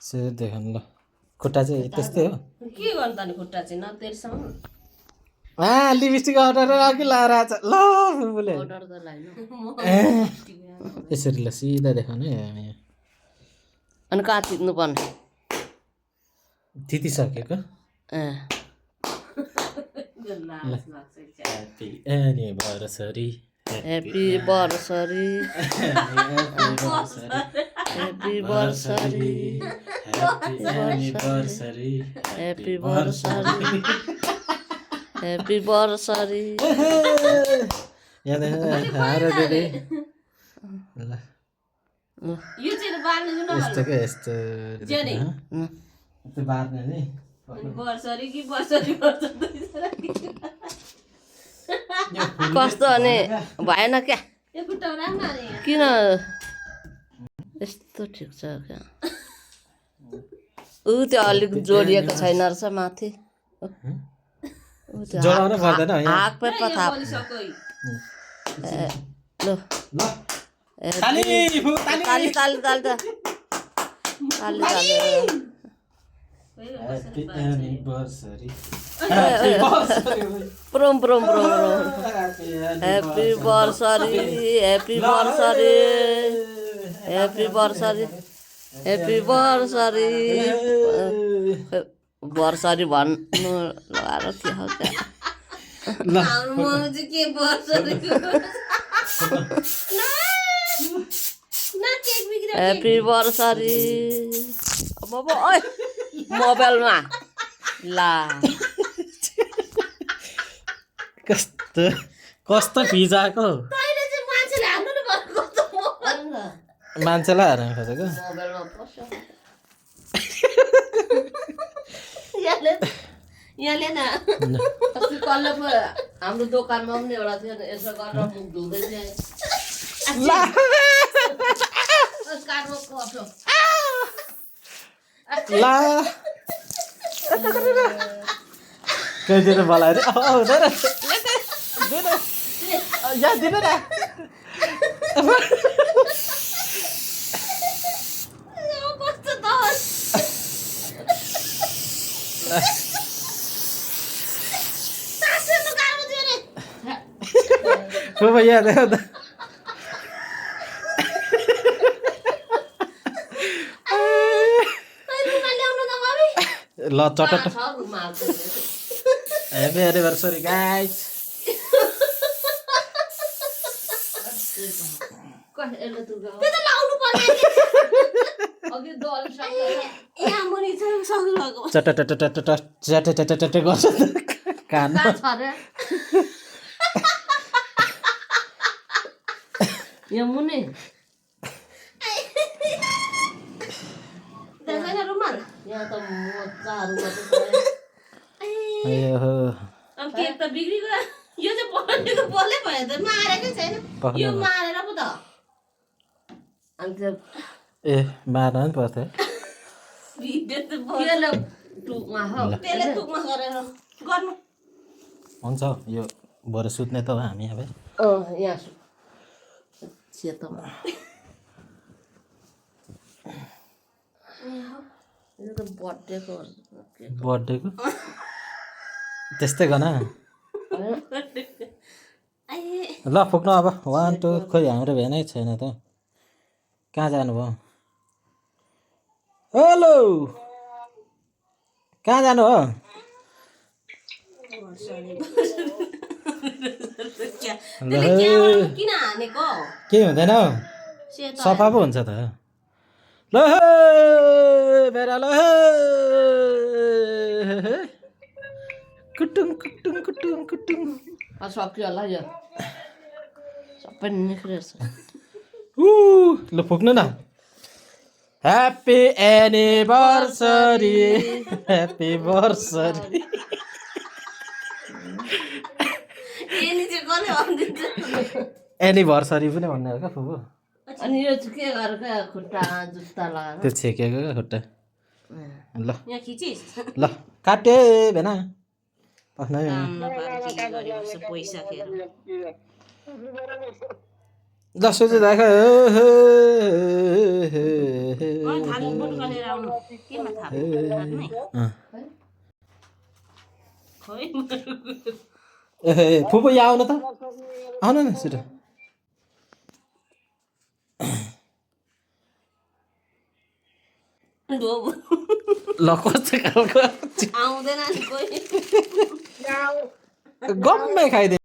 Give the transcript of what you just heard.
से देखाउनु ल खुट्टा चाहिँ त्यस्तै हो के गर्नु त नि खुट्टा चाहिँ नतेर्सम्म लिपस्टिक अर्डर अघि लाएर आएको छ ल फुपूले अर्डर त लाइन यसरी ल सिधा देखाउनु है यहाँ अनि कहाँ थिच्नु पर्ने थितिसकेको ह्याप्पी एनिभर्सरी ह्याप्पी बर्सरी ह्याप्पी बर्सरी ह्याप्पी बर्सरी ह्याप्पी बर्सरी यहाँ देख हारा दिदी ल यो चाहिँ बार्ने जुन यस्तो के यस्तो त्यो बार्ने नि बर्सरी कि बर्सरी कस्तो अनि भएन क्या किन यस्तो ठिक छ क्या ऊ त्यो अलिक जोडिएको छैन रहेछ माथि जोडाउन पर्दैन हाक पे पथा ल ताली ताली ताली ताली त ताली ताली ह्याप्पी एनिभर्सरी प्रोम प्रोम प्रोम ह्याप्पी बर्सरी ह्याप्पी बर्सरी ह्याप्पी बर्सरी ह्याप्पी बर्सरी बर्सरी भन्नु लगाएर के हो ह्याप्पी बर्सरी मोबाइलमा ला कस्तो कस्तो फिजाको मान्छेलाई हराउनु खोजेको यहाँले न कसले पो हाम्रो दोकानमा पनि एउटा थियो यसो गरेर मुख धुँदै थियो ला कहिलेतिर बोलाएर हुँदैन यहाँ दिनु न भैया देखो त ल चटट ह्याप्पी एनिभर्सरी गाइस चटट गर्छ कान यहाँ मुनि यहाँ त मोजाहरू अब केक त बिग्रिगयो यो चाहिँ पकाएको बोलै भयो त मारेकै छैन यो मारेर पो त अन्त ए मार्न नि पर्थ्यो टुकमा हो त्यसले टुकमा गरेर गर्नु हुन्छ यो भरे सुत्ने त हो हामी अब यहाँ सेतोमा यो त बर्थडेको त्यस्तै गर्न ल फुक्नु अब 1 2 खोइ हाम्रो भेनै छैन त कहाँ जानुभयो हेलो कहाँ जानु हो के हुँदैन सफा पो हुन्छ त ल मेरा ल कुटुङ कुटुङ कुटुङ कुटुङ सक्यो होला यो सबै निक्लेछ ल फुक्नु न ह्याप्पी एनिभर्सरी ह्याप्पी बर्सरी एनिभर्सरी पनि भन्ने हो क्या फुपू अनि यो चाहिँ के गरेर क्या खुट्टा जुत्ता लगाएर त्यो छेकेको क्या खुट्टा ल यहाँ खिचिस ल काटे भेना पैसा खेर ल सोचे राख थाली बटुका लिएर आउनु केमा थाप्नु हातमै खोइ फुपू यहाँ आउनु त आउनु न छिटो ल कस्तो खालको आउँदैन नि कोही गम्मै खाइदिए